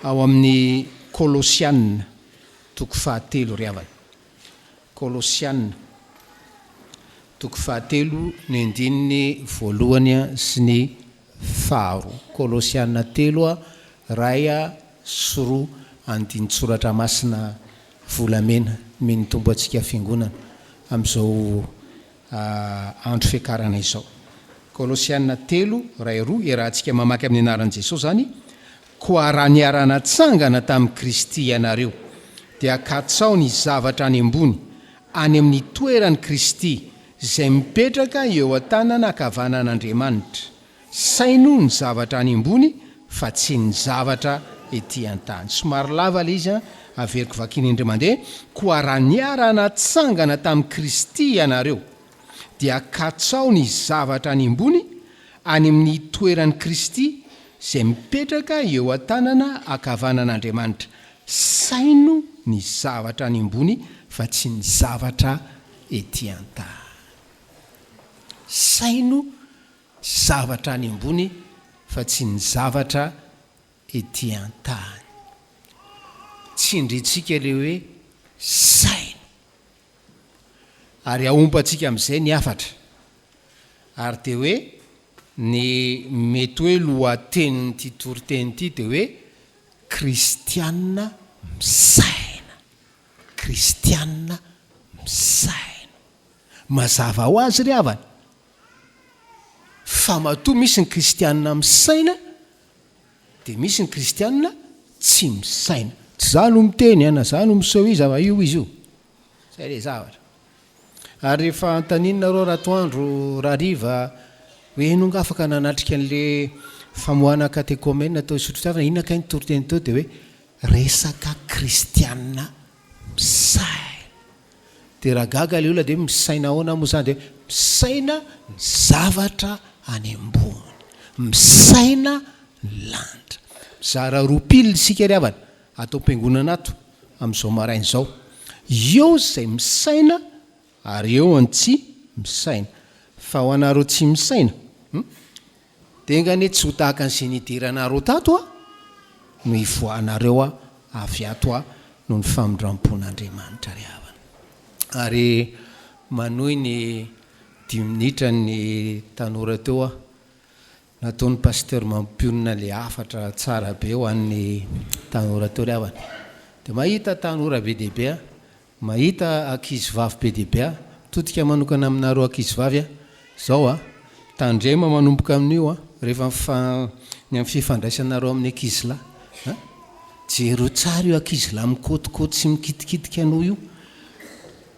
Ao amin'ny Kolosiana toko fahatelo ry havana. Kolosiana toko fahatelo ny andininy voalohany sy ny faharoa. Kolosiana telo iray sy roa andinin-tsoratra masina volamena nomen'ny Tompo antsika Fiangonana amin'izao andro fiakarana izao. Kolosiana telo, iray, roa, iarahantsika mamaky amin'ny anaran'i Jesosy izany, Koa raha niara-natsangana tamin'i Kristy ianareo, dia katsaho ny zavatra any ambony, any amin'ny toeran'i Kristy, izay mipetraka eo an-tanana ankavanan'Andriamanitra. Saino ny zavatra any ambony fa tsy ny zavatra ety an-tany. Somary lava ilay izy an, averiko vakiana indray mandeha, Koa raha niara-natsangana tamin'i Kristy ianareo, dia katsaho ny zavatra any ambony, any amin'ny toeran'i Kristy, izay mipetraka eo an-tanana ankavanan'Andriamanitra. Saino ny zavatra any ambony fa tsy ny zavatra ety an-tany. Saino zavatra any ambony fa tsy ny zavatra ety an-tany. Tsindrintsika ilay hoe saino. Ary ahompantsika amin'izay ny hafatra. Ary dia hoe ny mety hoe lohatenin'ity toriteny ity dia hoe Kristiana misaina. Kristiana misaina. Mazava ho azy ry havana fa matoa misy ny kristiana misaina dia misy ny kristiana tsy misaina. Tsy za no miteny an, na za no miseho iza fa io izy io. Zay le zavatra. Ary rehefa antaniny nareo ratoandro rahariva hoe ianao nga afaka nanatrika an'le famoahana katekomena teo Isotry Fitiavana, inona kay ny toriteny teo dia hoe resaka kristiana misaina. Dia raha gaga ilay olona dia hoe misaina ahoana moa izany? Dia hoe misaina ny zavatra any ambony, misaina ny lanitra. Mizara roa pile isika ry havana ato am-piangonana ato amin'izao maraina izao. Eo izay misaina ary eo ny tsy misaina. Fa ho anareo tsy misaina, hum, Dia enga anie tsy ho tahaka an'izay nidiranareo tato aho no hivoahanareo avy ato aho noho ny famindram-pon'Andriamanitra ry havana. Ary manohy ny dimy minitra ny tanora teo aho. Nataon'ny Pasteur Mampionona ilay hafatra tsara be ho an'ny tanora teo ry havana. Dia mahita tanora be dia be aho Mahita ankizivavy be dia be aho. Mitodika manokana aminareo ankizivavy aho. Izao a, tandrema manomboka amin'io a, rehefa mifa, ny amin'ny fifandraisanareo amin'ny ankizilahy a. Jereo tsara io ankizilahy mikôtikôty sy mikitikitika anao io.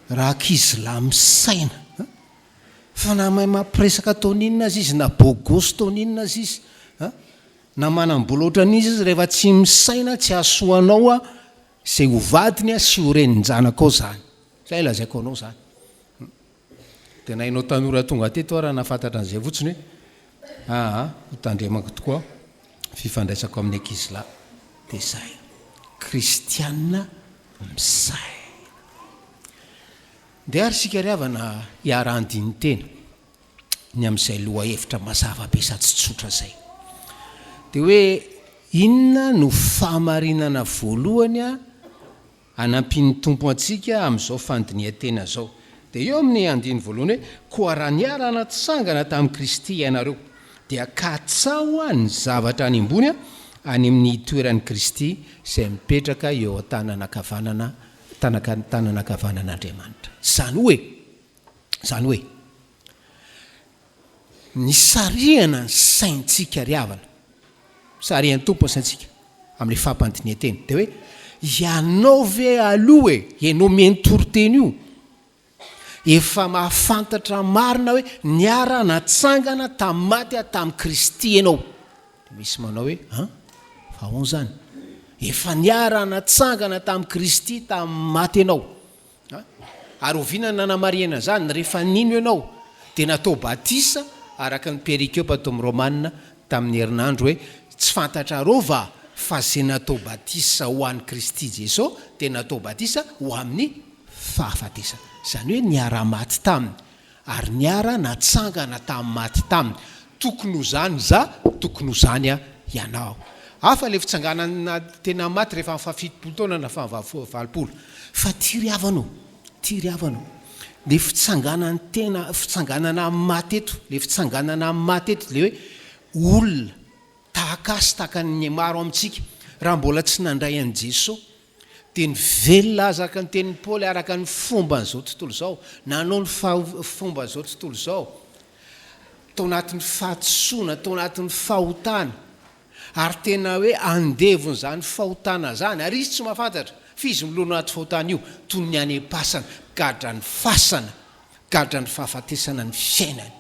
Raha ankizilahy misaina a, fa na mahay mampiresaka ataony inona aza izy, na beau gosse ataony inona aza izy a, na manam-bola ohatran'iza izy, rehefa tsy misaina tsy hahasoa anao a, Izay ho vadiny sy ho renin-janakao izany. Izay lazaiko anao izany. Dia na ianao tanora tonga teto ara nahafantatra an'izay fotsiny hoe aa ho tandremako tokoa ny fifandraisako amin'ny ankizilahy. Dia izay. Kristiana misaina. Ndeha ary isika ry havana hiara-handini-tena. ny amin'izay lohahevitra mazava be sady tsotra izay. Dia hoe inona no fahamarinana voalohany anampian'ny Tompo antsika amin'izao fandinihan-tena izao? Dia eo amin'ny andininy voalohany hoe, Koa raha niara-natsangana tamin'i Kristy ianareo, dia katsaho ny zavatra any ambony, any amin'ny toeran'i Kristy izay mipetraka eo an-tanana ankavanana, tanana ankavanan'Andriamanitra. Izany hoe, Izany hoe, nisarihana ny saintsika ry havana, sarihan'ny Tompo ny saintsika amin'ilay fampandinihan-tena. Dia hoe, ianao ve aloha e, ianao mihaino toriteny io, efa mahafantatra marina hoe niara-natsangana tamin'ny maty tamin'i Kristy ianao. Dia misy manao hoe, an? Fa ahoana izany? Efa niara-natsangana tamin'i Kristy tamin'ny maty ianao. Ary oviana no nanamarihana izany? Rehefa nino ianao, dia natao batisa araka ny perikopa tao amin'ny Romana tamin'ny herinandro hoe, Tsy fantatrareo va fa izay natao batisa ho an'i Kristy Jeso dia natao batisa ho amin'ny fahafatesana? Izany hoe niara-maty taminy, ary niara-natsangana tamin'ny maty taminy. Tokony ho izany izaho, tokony ho izany ianao. Hafa ilay fitsanganana tena maty rehefa amin'ny fahafitopolo taona na faha-80. Fa ty ry havana ô, ty ry havana ô, ilay fitsanganan'ny tena, fitsanganana amin'ny maty eto, ilay fitsanganana amin'ny maty eto dia hoe olona tahaka ahy sy tahaka ny maro amintsika, raha mbola tsy nandray an'i Jesoa, dia nivelona azy araka ny tenin'i Paoly, araka ny fomban'izao tontolo izao, nanao ny fomban'izao tontolo izao, tao anatin'ny fahadisoana, tao anatin'ny fahotana, ary tena hoe andevon'izany fahotana izany, ary izy tsy mahafantatra, fa izy milona anaty fahotana io, toy ny any am-pasana, gadran'ny fasana, gadran'ny fahafatesana ny fiainany,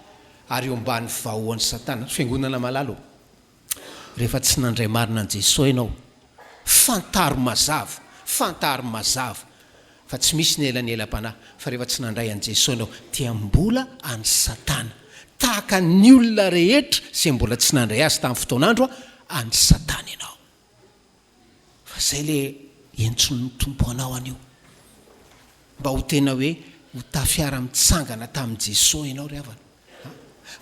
ary eo ambany vahoan'i Satana. Fiangonana malala ô! Rehefa tsy nandray marina an'i Jesoa ianao, fantaro mazava, fantaro mazava fa tsy misy ny elanelam-panahy, fa rehefa tsy nandray an'i Jesoa ianao dia mbola an'i Satana, tahaka ny olona rehetra izay mbola tsy nandray Azy tamin'ny fotoan'andro, an'i Satana ianao. Fa zay le entson'ny Tompo anao anio. Mba ho tena hoe ho tafiara-mitsangana tamin'i Jesoa ianao ry havana a.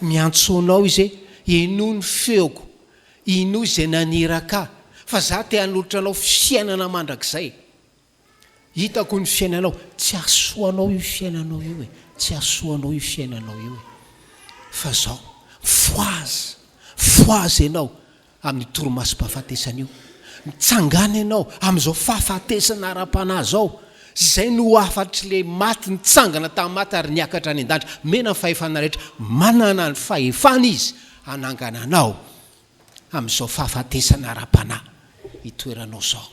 Miantso anao Izy hoe henoy ny feoko, inoy izay naniraka ahy, fa za te hanolotra anao fiainana mandrakizay. Hitako ny fiainanao. Tsy hahasoa anao io fiainanao io e. Tsy hahasoa anao io fiainanao io e. Fa zao, mifohaza, mifohaza ianao amin'io torimasom-pahafatesana io. Mitsangàna ianao amin'izao fahafatesana ara-panahy izao. Izay no hafatr'ilay maty nitsangana tamin'ny maty ary niakatra any an-danitra. Omena ny fahefana rehetra. Manana ny fahefana Izy hanangana anao amin'izao fahafatesana ara-panahy itoeranao izao.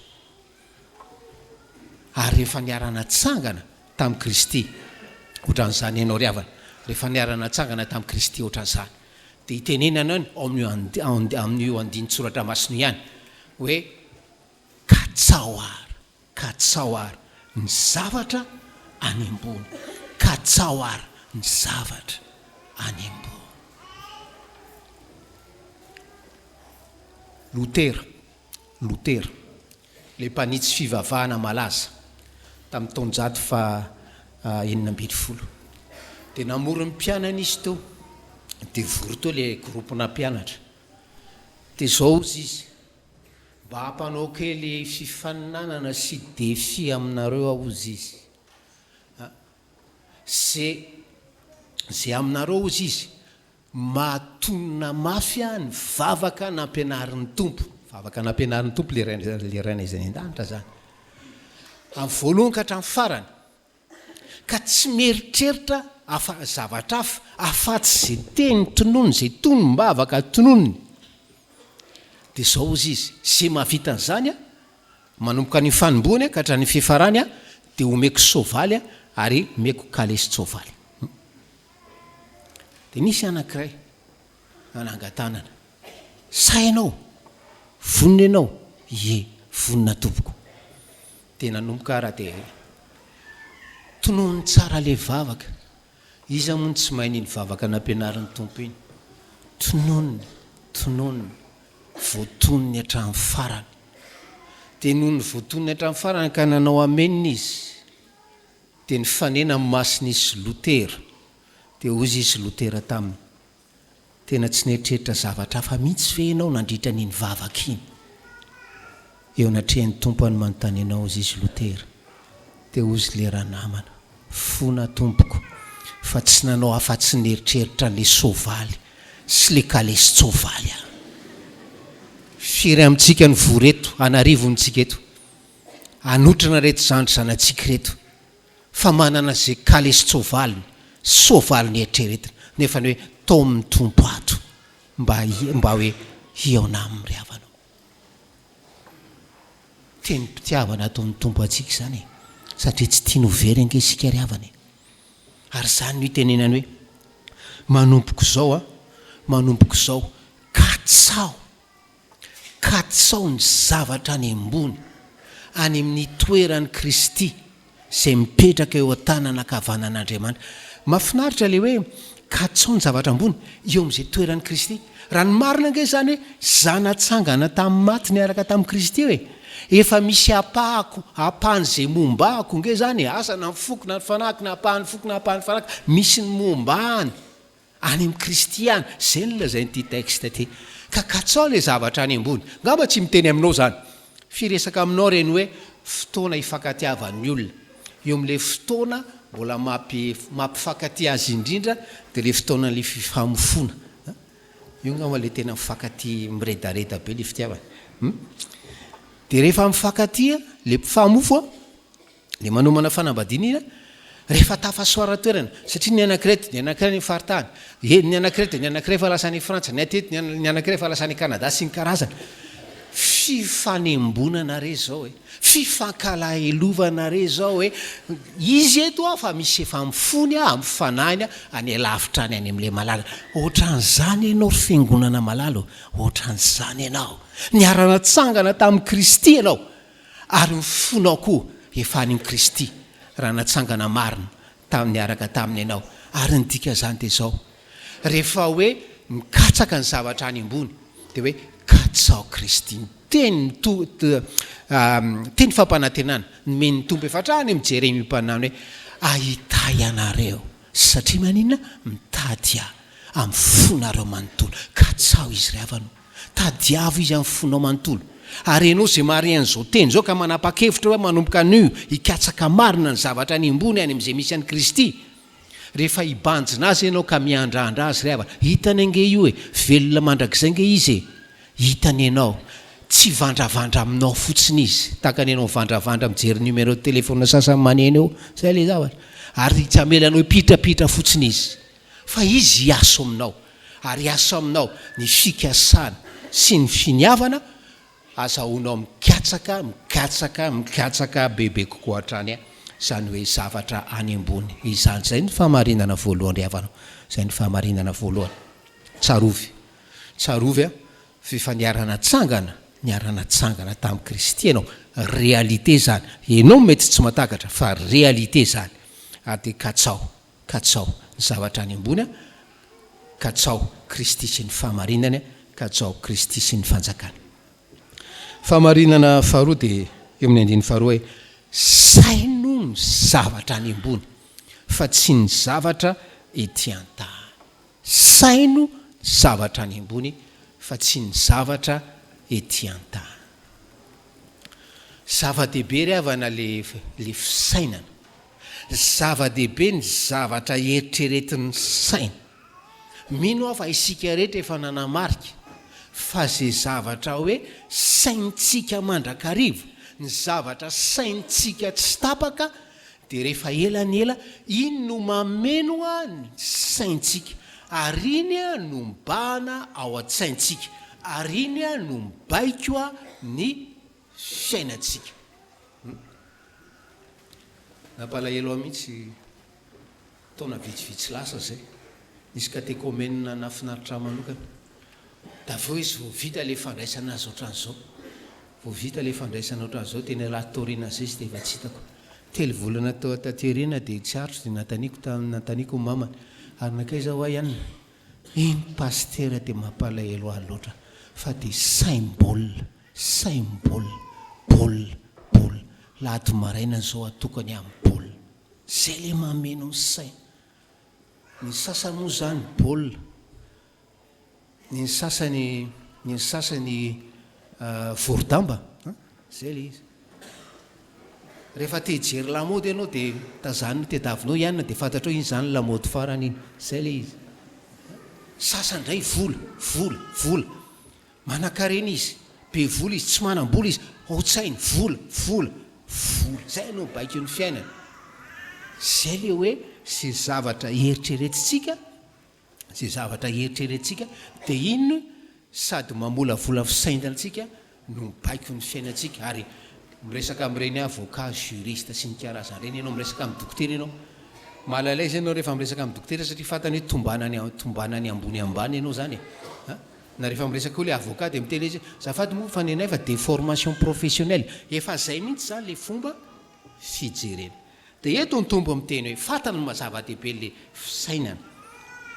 Ary rehefa niara-natsangana tamin'i Kristy, ohatran'izany ianao ry havana, rehefa niara-natsangana tamin'i Kristy ohatran'izany, dia itenenana any ao amin'io amin'io andinin-tsoratra masina io ihany hoe, Katsaho àry, katsaho àry ny zavatra any ambony, katsaho àry ny zavatra any ambony. Lotera. Lotera, ilay mpanitsy fivavahana malaza tamin'ny taonjato faha 16, dia namory ny mpianany izy teo, dia vory teo ilay groupe-na mpianatra, dia izao hozy izy, mba hampanao kely fifaninanana sy défi aminareo aho hozy izy, ze ze aminareo hozy izy Mahatonina mafy ahy ny vavaka nampianarin'ny Tompo. Vavaka nampianarin'ny Tompo le le Rainay izay any an-danitra zany. Amin'ny voalohany ka hatramin'ny farany. Ka tsy mieritreritra afa zavatra hafa afatsy izay teny tononiny, izay tonom-bavaka tononiny. Dia izao hozy izy, izay mahavita an'izany an, manomboka any fanombohany ka hatrany fiafarany an, dia omeko soavaly ary omeko kalesin-tsoavaly. Dia nisy anankiray nanangan-tanana. Sahy ianao? Vonona ianao? Ie, vonona tompoko. Dia nanomboka ary dia tonony tsara ilay vavaka. Iza moa no tsy mahay an'iny vavaka nampianarin'ny Tompo iny? Tononiny, tononiny, voatonony hatramin'ny farany. Dia nony voatonony hatramin'ny farany ka nanao amen izy, Dia nifanena amin'ny masony izy Lotera. Dia hozy izy Lotera taminy, Tena tsy nieritreritra zavatra hafa mihitsy ve ianao nandritra an'iny vavaka iny? Eo anatrehan'ny Tompo aho no manontany anao, hozy izy Lotera. Dia hozy ilay ranamana, Fona tompoko, fa tsy nanao afa-tsy nieritreritra an'ilay soavaly sy ilay kalesin-tsoavaly aho. Firy amintsika no vory eto, an'arivony tsika eto. Hanotrana ireto zandry zanatsika ireto fa manana ze kalesin-tsoavaliny, soavaliny eritreretina, nefa ny hoe taomin'ny Tompo ato mba mba hoe hihaona aminy ry havana ô. Tenim-pitiavana ataon'ny Tompo antsika izany e, satria tsy tiany ho very ange isika ry havana e. Ary izany no itenenany hoe manomboka izao an, manomboka izao, katsaho. Katsaho ny zavatra any ambony, any amin'ny toeran'i Kristy izay mipetraka eo an-tanana ankavanan'Andriamanitra. Mahafinaritra ilay hoe katsaho ny zavatra ambony, eo amin'izay toeran'i Kristy. Raha ny marina ange izany hoe za natsangana tamin'ny maty niaraka tamin'i Kristy eo e! Efa misy apahako, apahan'izay momba ahako ange izany e! Asa na ny foko na ny fanahiko na apahan'ny foko na apahan'ny fanahiko, misy ny momba any. Any amin'i Kristy ihany. Izay no lazain'ity texte ity. Ka katsao ilay zavatra any ambony. Angamba tsy miteny aminao izany. Firesaka aminao ireny hoe fotoana ifankatiavan'ny olona. Eo amin'ilay fotoana mbola mampi, mampifankatia azy indrindra dia ilay fotoanan'ilay fifamofoana. Io angamba ilay tena mifankatia miredareda be ilay fitiavana. Hum. Dia rehefa mifankatia ilay mpifamofo an, Ilay manomana fanambadiana iny an, rehefa tafasoara toerana, satria ny anankiray eto dia ny anankiray any amin'ny faritany, e, ny anankiray eto dia ny anankiray efa lasa any Frantsa, ny aty eto ny ny anankiray efa lasa any Canada sy ny karazany. Fifanembonana re izao e, fifankalahelovana re izao e, izy eto an fa misy efa amin'ny fony an, amin'ny fanahiny an, any alavitra any, any amin'ilay malala. Ohatran'izany ianao ry fiangonana malala ô, ohatran'izany ianao. Niara-natsangana tamin'i Kristy ianao. Ary ny fonao koa efa any amin'i Kristy, raha natsangana marina tamin'ny niaraka taminy ianao. Ary ny dikan'izany dia izao, rehefa hoe mikatsaka ny zavatra any ambony, dia hoe katsaho Kristy. Ny teny to, teny fampanantenana nomen'ny Tompo efa hatrany amin'i Jeremia mpaminany hoe, Hahitahy anareo, satria maninona? Mitady Ahy amin'ny fonareo manontolo. Katsaho Izy ry havana o. Tadiavo Izy amin'ny fonao manontolo. Ary ianao izay mahare an'izao teny izao ka manapa-kevitra hoe manomboka anio hikatsaka marina ny zavatra any ambony any amin'izay misy an'i Kristy, rehefa hibanjina Azy ianao ka miandrandra Azy ry havana, hitany ange io e, velona mandrakizay ange Izy e, hitany ianao, tsy hivandravandra aminao fotsiny Izy, tahaka ny ianao mivandravandra mijery numéro de téléphone sasany maneno eo, izay ilay zavatra, ary tsy hamela anao hipitrapitra fotsiny Izy. Fa Izy hiaso aminao, ary hiaso aminao ny fikasana sy ny finiavana, azahoanao mikatsaka, mikatsaka, mikatsaka bebe kokoa hatrany izany hoe zavatra any ambony izany. Izay ny fahamarinana voalohany ry havana, izay ny fahamarinana voalohany. Tsarovy, tsarovy an, fa efa niara-natsangana, niara-natsangana tamin'i Kristy ianao. Réalité izany. Ianao mety tsy mahatakatra, fa réalité izany. Ary dia katsaho. Katsaho ny zavatra any ambony a, katsaho Kristy sy ny fahamarinany a, katsaho Kristy sy ny fanjakany. Fahamarinana faharoa dia eo amin'ny andininy faharoa hoe, saino ny zavatra any ambony fa tsy ny zavatra ety an-tany. Saino ny zavatra any ambony fa tsy ny zavatra ety an-tany. Zava-dehibe ry havana le le fisainana. Zava-dehibe ny zavatra eritreretin'ny saina. Mino aho fa isika rehetra efa nanamarika fa ze zavatra hoe saintsika mandrakariva, ny zavatra saintsika tsy tapaka dia rehefa ela ny ela, iny no mameno ny saintsika, ary iny no mibahana ao an-tsaintsika, ary iny no mibaiko ny fiainantsika. Nampalahelo ahy mihitsy taona vitsivitsy lasa izay. Nisy katekomena nahafinaritra ahy manokana. Dia avy eo izy vao vita ilay fandraisana azy ohatran'izao. Vao vita ilay fandraisana ohatran'izao teny anaty taorianan'izay izy dia efa tsy hitako. Telo volana taty aoriana dia tsy aritro dia nanontaniako tamin'ny nanontaniako ny mamany. Ary nankaiza ho'a i anona? Iny pasitera dia mampalahelo ahy loatra fa dia saim-baolina. Saim-baolina, baolina, baolina. Lahady maraina izao atokany amin'ny baolina. Izay ilay mameno ny saina. Ny sasany moa izany baolina, ny sasany, ny sasany vorodamba an, izay ilay izy. Rehefa te hijery lamaody ianao dia tazanina, tediavinao ihany dia fantatrao iny izany lamaody farany iny. Izay ilay izy. Sasany indray vola, vola, vola. Manankarena izy, be vola izy, tsy manam-bola izy, ao an-tsainy, vola, vola, vola. Izay no baikon'ny fiainana. Izay ilay hoe izay zavatra eritreretintsika, izay zavatra eritreretintsika dia iny no sady mamolavola fisainantsika no mibaiko ny fiainantsika. Ary miresaka amin'ireny avocat, juriste sy ny karazany ireny ianao, miresaka amin'ny dokotera ianao. Mal à l'aise ianao rehefa miresaka amin'ny dokotera satria fantany hoe tombanany tombanany ambony ambany ianao izany e. Na rehefa miresaka eo le avocat dia miteny izy azafady moa fa nenay fa deformation professionnelle, efa zay mihitsy zany le fomba fijerena. Dia eto ny Tompo miteny hoe fantany ny maha zava-dehibe le fisainana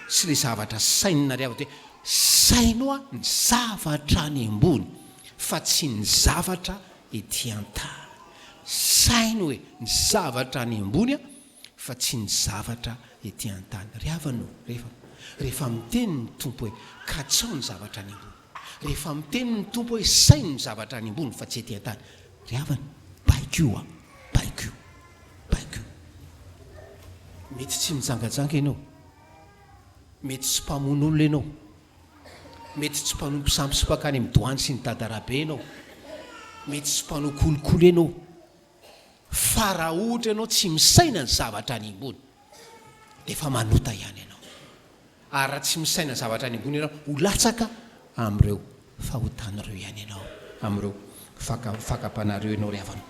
sy le zavatra sainina ry havana hoe saino hoa ny zavatra any ambony fa tsy ny zavatra ety an-tany. Saino e ny zavatra any ambony a! fa tsy ny zavatra ety an-tany. Ry havana ô, rehefa, rehefa miteny ny Tompo hoe, Katsaho ny zavatra any ambony. Rehefa miteny ny Tompo hoe saino ny zavatra any ambony fa tsy ety an-tany. Ry havana, baiko io an! Baiko io. Baiko io. Mety tsy mijangajanga ianao. Mety tsy mpamono olona ianao. Mety tsy mpanompo sampy sy mpankany amin'ny doany sy ny dadarabe ianao. Mety tsy mpanao kolikoly ianao. Fa raha ohatra ianao tsy misaina ny zavatra any ambony, dia efa manota ihany ianao. Ary raha tsy misaina ny zavatra any ambony ianao, ho latsaka amin'ireo fahotana ireo ihany ianao, amin'ireo faka, fakam-panahy ireo ianao ry havana.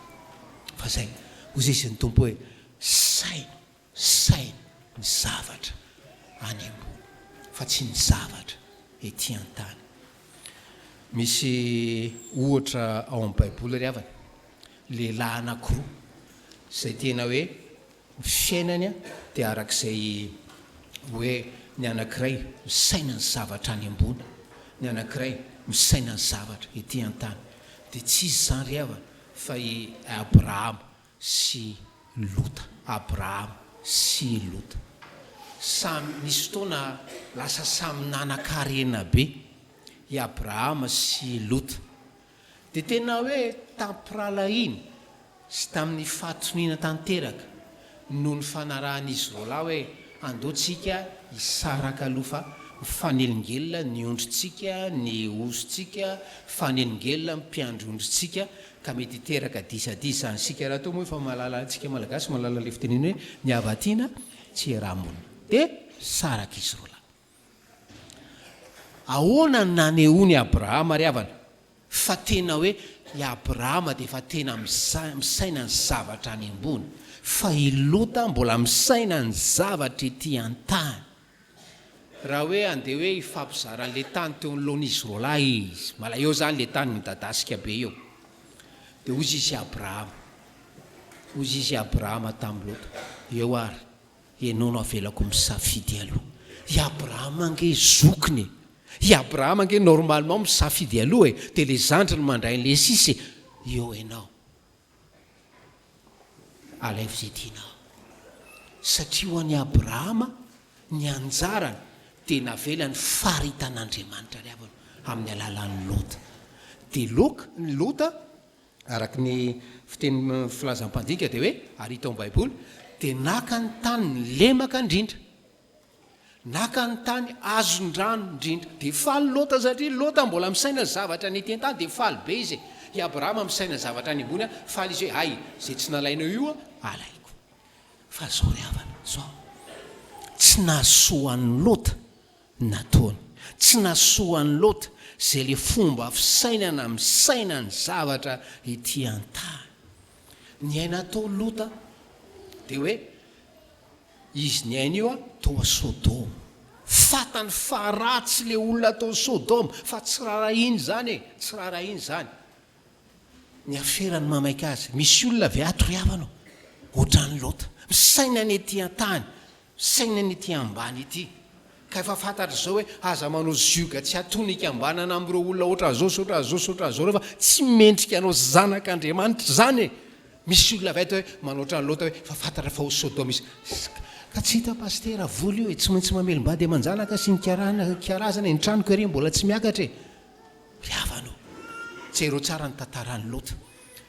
Fa izay, hoy izy ny Tompo hoe, saino. Saino ny zavatra any ambony fa tsy ny zavatra ety an-tany. Misy ohatra ao amin'ny Baiboly ry havana, lehilahy anankiroa izay tena hoe ny fiainany dia araka izay hoe ny anankiray misaina ny zavatra any ambony, ny anankiray misaina ny zavatra ety an-tany. Dia tsy iza izany ry havana fa i Abrahama sy Lota. Abrahama sy Lota. Samy, nisy fotoana lasa samy nanan-karena be i Abrahama sy Lota. Dia tena hoe tampirahalahiana sy tamin'ny fahatoniana tanteraka no nifanarahan'izy roalahy hoe andao tsika hisaraka aloha fa mifanelingelina ny ondrintsika, ny osintsika, mifanelingelina ny mpiandry ondrintsika Ka mety hiteraka disadisa izany. Isika rahateo moa efa mahalala, isika Malagasy mahalala ilay fitenenana hoe ny hava-tiana tsy iaraha-monina. Dia saraka izy roalahy. Ahoana no nanehoan'i Abrahama ry havana fa tena hoe i Abrahama dia efa tena misaina ny zavatra any ambony fa i Lota mbola misaina ny zavatra ety an-tany. Raha hoe andeha hoe hifampizara an'le tany teo anoloan'izy roalahy izy, mala eo zany le tany midadasika be eo. Dia hozy izy Abrahama, hozy izy Abrahama tamin'i Lota, eo ary, ianao no avelako misafidy aloha. I Abrahama ange zokiny e! I Abrahama ange normalement misafidy aloha e! Dia le zandriny mandray an'le sisa e! Eo ianao. Alaivo izay tianao. Satria ho an'i Abrahama, ny anjarany dia navelany faritan'Andriamanitra ry havana, amin'ny alalan'i Lota. Dia Lok, Lota, araka ny fiteny filazam-pandinika dia hoe, ary hita ao amin'ny Baiboly, dia naka ny tany lemaka indrindra. Naka ny tany azon-drano indrindra. Dia faly Lota satria Lota mbola misaina ny zavatra ny ety an-tany dia faly be izy e. I Abrahama misaina ny zavatra any ambony, faly izy hoe hay, izay tsy nalainao io alaiko. Fa izao ry havana, izao, tsy nahasoa an'i Lota ny nataony. Tsy nahasoa an'i Lota izay ilay fomba fisainana misaina ny zavatra ety an-tany. Ny aina atao Lota dia hoe Izy niaina io toa Sodoma. Fatany fa ratsy le olona tao Sodoma fa tsy rarahiny izany e, tsy rarahiny izany. Ny aferany mamaika azy. Misy olona ve ato ry havana o? Ohatran'i Lota. Misaina ny ety an-tany, misaina ny ety ambany ety. Ka efa fantatra izao hoe aza manao zioga tsy atony hikambanana amin'ireo olona ohatran'izao sy ohatran'izao sy ohatran'izao ireo fa tsy mendrika anao zanak'Andriamanitra izany e! Misy olona avy ato hoe manao ohatran'i Lota hoe fa fantatra fa ho Sodoma izy. Ka tsy hita Pasitera vola io e, tsy maintsy mamelom-bady aman-janaka sy ny karana karazana e, ny tranoko ery mbola tsy miakatra e. Ry havana o, jereo tsara ny tantaran'i Lota.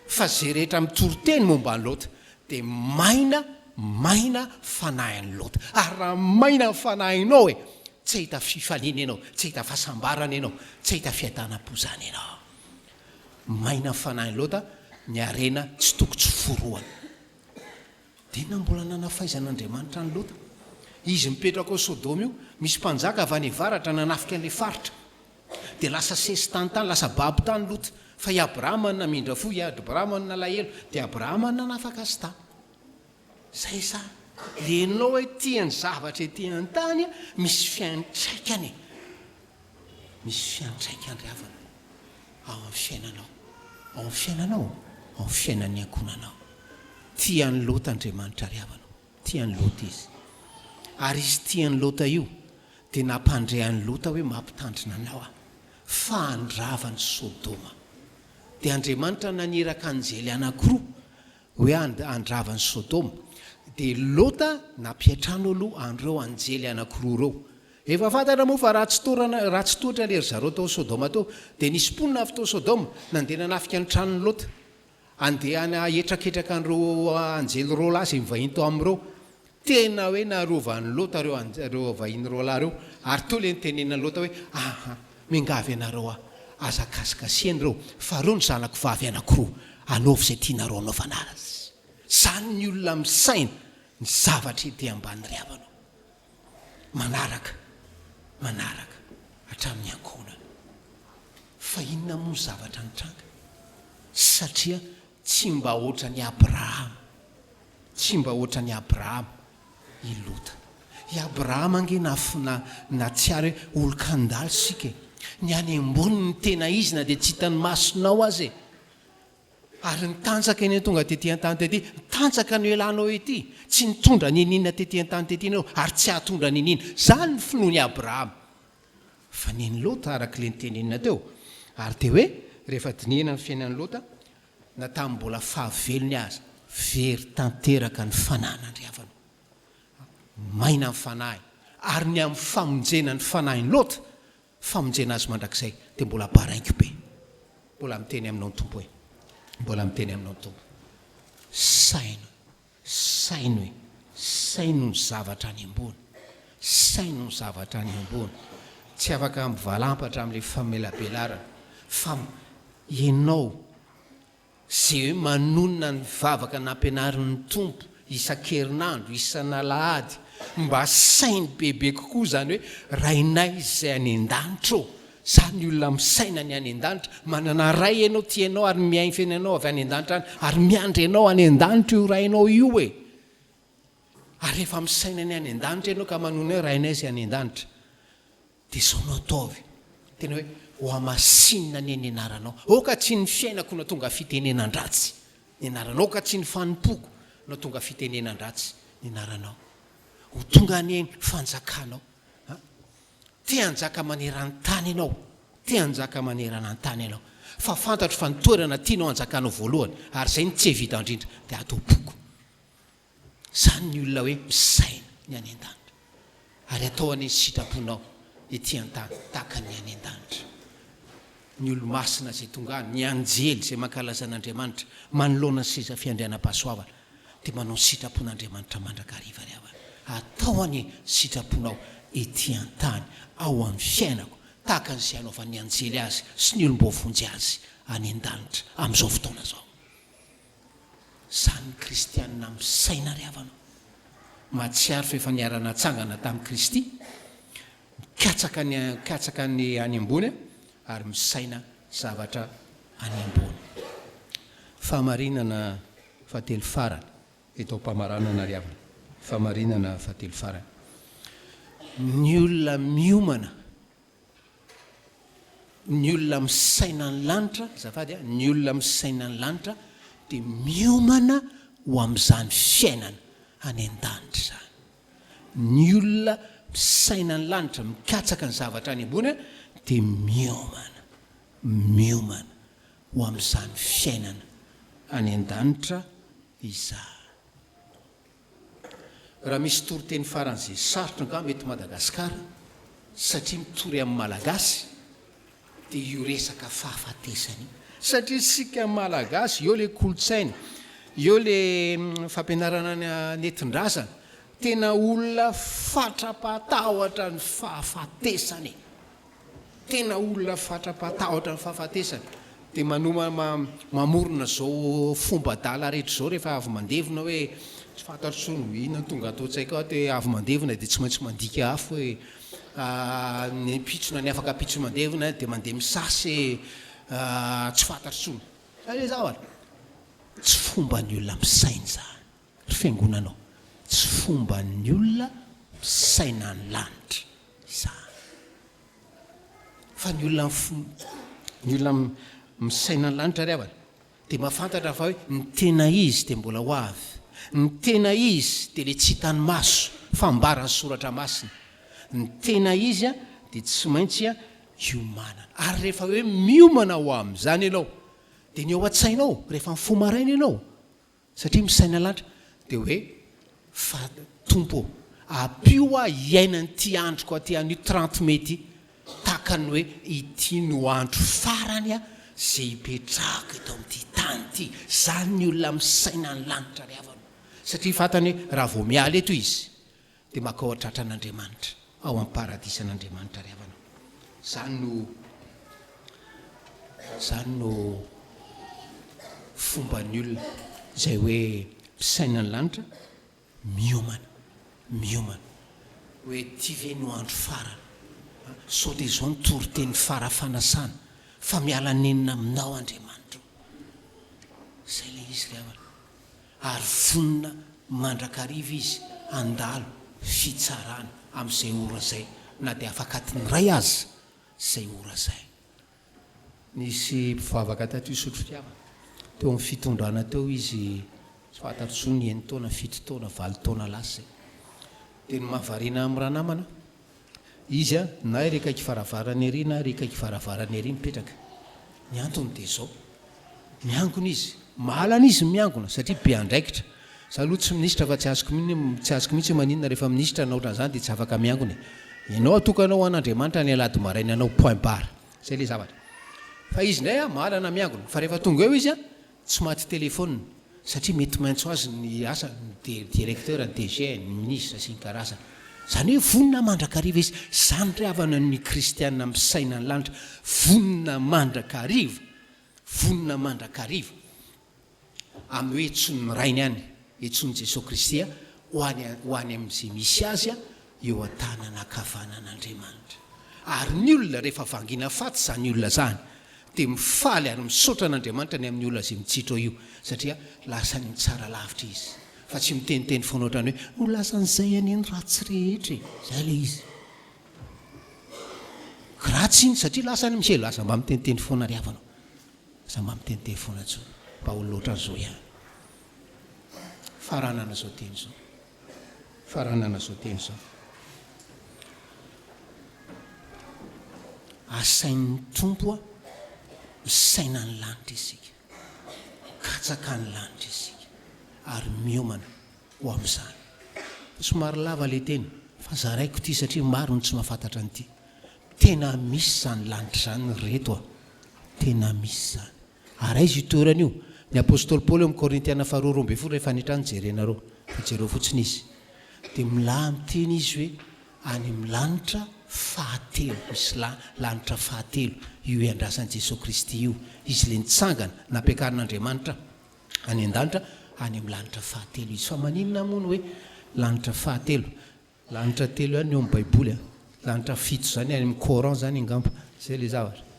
Fa ze rehetra mitory teny momba an'i Lota dia maina maina fanahin'i Lota. Ary raha maina ny fanahinao e, tsy hahita fifaliana ianao, tsy hahita fahasambarana ianao, tsy hahita fiadanam-po izany ianao. Maina ny fanahin'i Lota, ny harena tsy toko tsy forohana. Dia inona no mbola nanafaizan'Andriamanitra an'i Lota? Izy mipetraka ao Sodoma io, misy mpanjaka avy any avaratra nanafika an'ilay faritra. Dia lasa sesitany tany, lasa babo tany Lota. Fa i Abrahama no namindra fo, i Abrahama no nalahelo, dia Abrahama no nanafaka azy tany. Zay sa? Le enao hoe tia ny zavatra ety an-tany misy fiantraikany e! Misy fiantraikany ry havana ao amin'ny fiainanao, ao amin'ny fiainanao, ao amin'ny fiainan'ny ankohonanao. Tia an'i Lota Andriamanitra ry havana, tia an'i Lota Izy. Ary Izy tia an'i Lota io dia nampandre an'i Lota hoe mampitandrina anao aho fa handrava an'i Sodoma. Dia Andriamanitra naniraka anjely anankiroa hoe handrava an'i Sodoma, dia Lota nampiantrano aloha an'ireo anjely anankiroa ireo. Efa fantatra moa fa raha tsy torana, raha tsy tohatra le ry zareo tao Sodoma tao, dia nisy mponina avy tao Sodoma nandeha nanafika ny tranon'i Lota. Handeha hanetraketraka an'ireo anjely roalahy izay nivahiny tao aminy ireo. Tena hoe narovan'i Lota ireo ireo vahiny roalahy ireo. Ary teo ilay nitenenan'i Lota hoe, Aha, miangavy anareo aho, aza kasikasihana ireo, fa ireo no zanako vavy anankiroa, anaovy izay tianareo hanaovana azy. Izany ny olona misaina ny zavatra ety ambany ry havana ô. Manaraka, manaraka hatramin'ny ankohonana. Fa inona moa ny zavatra nitranga? Satria tsy mba hoatran'i Abrahama, tsy mba hoatran'i Abrahama i Lota. I Abrahama ange nafina, nahatsiaro hoe olon-kandalo isika e. Ny any ambony no tena izy na dia tsy hitan'ny masonao aza e. Ary nitanjaka eny tonga tety an-tany tety, nitanjaka no ialànao ety, tsy nitondra n'inon'inona tety an-tany tety ianao, ary tsy hahatondra n'inon'inona. Izany ny finoan'i Abrahama. Fa nen'i Lota, araka ilay notenenina teo. Ary dia hoe, rehefa dinihina ny fiainan'i Lota, na tamin'ny mbola fahavelony aza, very tanteraka ny fanan'Andriavana. Maina ny fanahiny. Ary ny amin'ny famonjena ny fanahin'i Lota, Famonjena azy mandrakizay dia mbola baraingo be. Mbola miteny aminao ny Tompo e. Mbola miteny aminao ny Tompo. Saino, saino e, saino ny zavatra any ambony. Saino ny zavatra any ambony. Tsy afaka mivalampatra amin'ilay famelabelarana fa ianao Izay hoe manonona ny vavaka nampianarin'ny Tompo isan-kerinandro, isan'alahady, mba saino bebe kokoa izany hoe Rainay izay any an-danitra ô. Izany ny olona misaina ny any an-danitra. Manana Ray ianao tia anao ary mihaino fiainanao avy any an-danitra any ary miandry anao any an-danitra io Rainao io e. Ary rehefa misaina ny any an-danitra ianao ka manonona hoe Rainay izay any an-danitra. Dia izao no ataovy, tena hoe hohamasinina anie ny anaranao. Aoka tsy ny fiainako no tonga fitenenan-dratsy ny anaranao, aoka tsy ny fanompoako no tonga fitenenan-dratsy ny anaranao. Ho tonga anie ny fanjakanao. Ha? Te hanjaka maneran-tany ianao, te hanjaka manerana an-tany ianao. Fa fantatro fa ny toerana tianao hanjakanao voalohany, ary izay no tsy evita indrindra, dia ato am-poko. Izany ny olona hoe misaina ny any an-danitra. Ary atao anie ny sitraponao ety an-tany tahaka ny any an-danitra. Ny olo-masina izay tonga any, ny anjely izay mankalaza an'Andriamanitra manoloana ny seza fiandrianam-pahasoavana dia manao ny sitrapon'Andriamanitra mandrakariva ry havana. Atao anie ny sitraponao ety an-tany ao amin'ny fiainako tahaka ny izay anaovan'ny anjely azy sy ny olom-boavonjy azy any an-danitra amin'izao fotoana izao. Zany ny kristianina misaina ry havana o! Mahatsiaro fa efa niara-natsangana tamin'i Kristy, mikatsaka ny mikatsaka ny any ambony ary misaina zavatra any ambony. Fahamarinana fahatelo farany eto am-pamaranana ry havana, fahamarinana fahatelo farany. Ny olona miomana Ny olona misaina ny lanitra, azafady a, ny olona misaina ny lanitra dia miomana ho amin'izany fiainana any an-danitra izany. Ny olona misaina ny lanitra, mikatsaka ny zavatra any ambony dia miomana, miomana ho amin'izany fiainana any an-danitra izany. Raha misy toriteny faran'izay sarotra angamba eto Madagasikara satria mitory amin'ny Malagasy dia io resaka fahafatesana io. Satria isika Malagasy, eo ilay kolontsaina, eo ilay fampianarana nentin-drazana, tena olona fatra-patahotra ny fahafatesana e! Tena olona fatra-patahotra ny fahafatesana dia manoma mamorona izao fomba adala rehetra izao rehefa avy mandevina hoe tsy fantatro intsony hoe inona no tonga ato an-tsaiko ato hoe avy mandevina dia tsy maintsy mandika afo hoe ny ampitso na ny afaka ampitso mandevina dia mandeha misasa e tsy fantatro intsony. Zay le zavatra. Tsy fomban'ny olona misaina izany ry fiangonana ô. Tsy fomban'ny olona misaina ny lanitra izany. Fa ny olona ny olona misaina ny lanitra ry havana dia mahafantatra fa hoe ny tena izy dia mbola ho avy. Ny tena izy dia ilay tsy hitan'ny maso fa ambaran'ny soratra masina. Ny tena izy dia tsy maintsy hiomanana. Ary rehefa hoe miomana ho amin'izany ianao dia ny ao an-tsainao rehefa mifoha maraina ianao Satria misaina lanitra dia hoe fa Tompo ô, Ampio aho hiaina an'ity androko aty anio 30 mai ity tahaka ny hoe ity no andro farany izay hipetrahako eto amin'ity tany ity. Izany ny olona misaina ny lanitra ry havana. Satria fantany hoe raha vao miala eto izy dia makao an-tratran'Andriamanitra, ao amin'ny paradisan'Andriamanitra ry havana. Izany no, izany no fomban'ny olona izay hoe misaina ny lanitra, miomana, miomana. Hoe ity ve no andro farany? Sao dia izao no toriteny fara-fanasana fa miala nenina aminao Andriamanitra o. Izay ilay izy ry havana. Ary vonona mandrakariva izy handalo fitsarana amin'izay ora izay, na dia afaka adiny iray aza izay ora izay. Nisy mpivavaka tato Isotry Fitiavana, teo amin'ny fitondrana teo izy, tsy fantatro intsony, enin-taona, fito taona, valo taona lasa izay. Dia ny mahavariana amin'ny ranamana, izy na ery akaiky varavarana ery na ery akaiky varavarana ery mipetraka. Ny antony dia izao, miangona izy, mahalana izy miangona satria be andraikitra. Za aloha tsy minisitra fa tsy azoko tsy azoko mihitsy hoe maninona rehefa minisitra na ohatran'izany dia tsy afaka miangona e. Ianao atokanao ho an'Andriamanitra ny alahady maraina anao point barre. Zay le zavatra. Fa izy indray a mahalana miangona fa rehefa tonga eo izy a tsy maty telephone satria mety maintso azy ny asa ny directeur, ny DG, ny ministre sy ny karazany. Zany hoe vonona mandrakariva izy. Zany ry havana ny kristiana misaina ny lanitra, vonona mandrakariva, vonona mandrakariva. Amin'ny hoe etsoin'ny Rainy any, etsoin'i Jesoa Kristy ho any ho any amin'izay misy azy eo an-tanana ankavanan'Andriamanitra. Ary ny olona rehefa vangiana faty izany olona izany dia mifaly ary misaotra an'Andriamanitra ny amin'ny olona izay mitsitro io satria lasa any tsara lavitra izy fa tsy miteniteny foana ohatran'ny hoe ho lasan'izay anie ny ratsy rehetra e! Izay ilay izy. Ratsy iny satria lasa any misy e! Lasa mba miteniteny foana ry havana. Aza mba miteniteny foana intsony. Mba olona ohatran'izao ihany. Faranana izao teny izao. Faranana izao teny izao. Asain'ny Tompo misaina ny lanitra isika. Mikatsaka ny lanitra isika. Ary miomana ho amin'izany. Somary lava ilay teny fa zaraiko ity satria maro ny tsy mahafantatra an'ity. Tena misy izany lanitra izany ry reto a! Tena misy izany. Ary aiza io toerana io? Ny apostoly Paoly eo amin'ny Korintiana faharoa 12 rehefa any an-trano jerenareo fa jereo fotsiny izy. Dia milaha miteny izy hoe any amin'ny lanitra fahatelo, misy la, lanitra fahatelo, io iandrasan'i Jesoa Kristy io. Izy ilay nitsangana, nampiakarin'Andriamanitra any an-danitra, any amin'ny lanitra fahatelo izy. Fa maninona moa no hoe lanitra fahatelo? Lanitra telo ihany ny ao amin'ny baiboly a! Lanitra fito izany any amin'ny coran izany angamba. Izay ilay zavatra.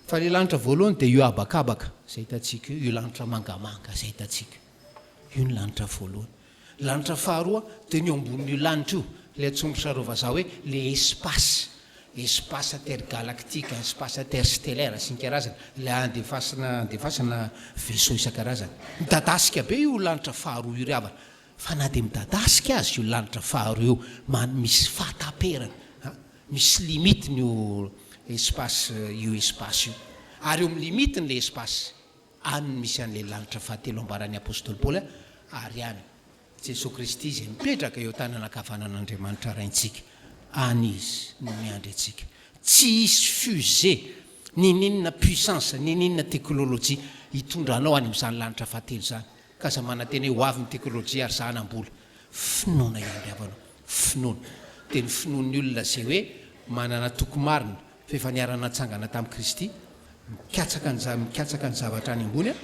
Fa ilay lanitra voalohany dia io habakabaka izay hitantsika io, io lanitra mangamanga izay hitantsika io. Io ny lanitra voalohany. Ny lanitra faharoa dia ny eo ambonin'io lanitra io, ilay antsoin-dry zareo vazaha hoe le espace, espace intergalactique, espace interstellaire sy ny karazany, ilay andefasana andefasana vaisseau isan-karazany. Midadasika be io lanitra faharoa io ry havana. Fa na dia midadasika aza io lanitra faharoa io, man misy fahataperana, a, misy limite-ny io espace io espace io. Ary eo amin'ny limite-ny ilay espace, any no misy an'ilay lanitra fahatelo ambaran'ny apostoly Paoly, ary any Jesoa Kristy izay mipetraka eo an-tanana ankavanan'Andriamanitra Raintsika, any Izy no miandry antsika. Tsy hisy fusée, n'inon'inona puissance, n'inon'inona teknolojia hitondra anao any amin'izany lanitra fahatelo izany. Ka aza manantena hoe ho avy ny teknolojia ary za hanam-bola. Finoana ihany ry havana o. Finoana. Dia ny finoan'ny olona izay hoe manana toky marina fa efa niara-natsangana tamin'i Kristy, mikatsaka ny mikatsaka ny zavatra any ambony,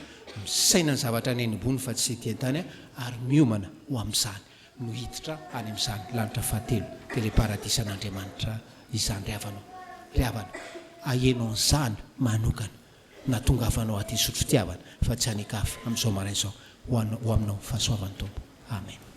misaina ny zavatra any ambony fa tsy ety an-tany ary miomana ho amin'izany no hiditra any amin'izany lanitra fahatelo dia ilay paradisan'Andriamanitra izany ry havana o. Ry havana, aheno an'izany manokana. Nahatongavanao aty Isotry fitiavana fa tsy any an-kafa amin'izao maraina izao ho anao ho aminao fahasoavan'ny Tompo. Amen.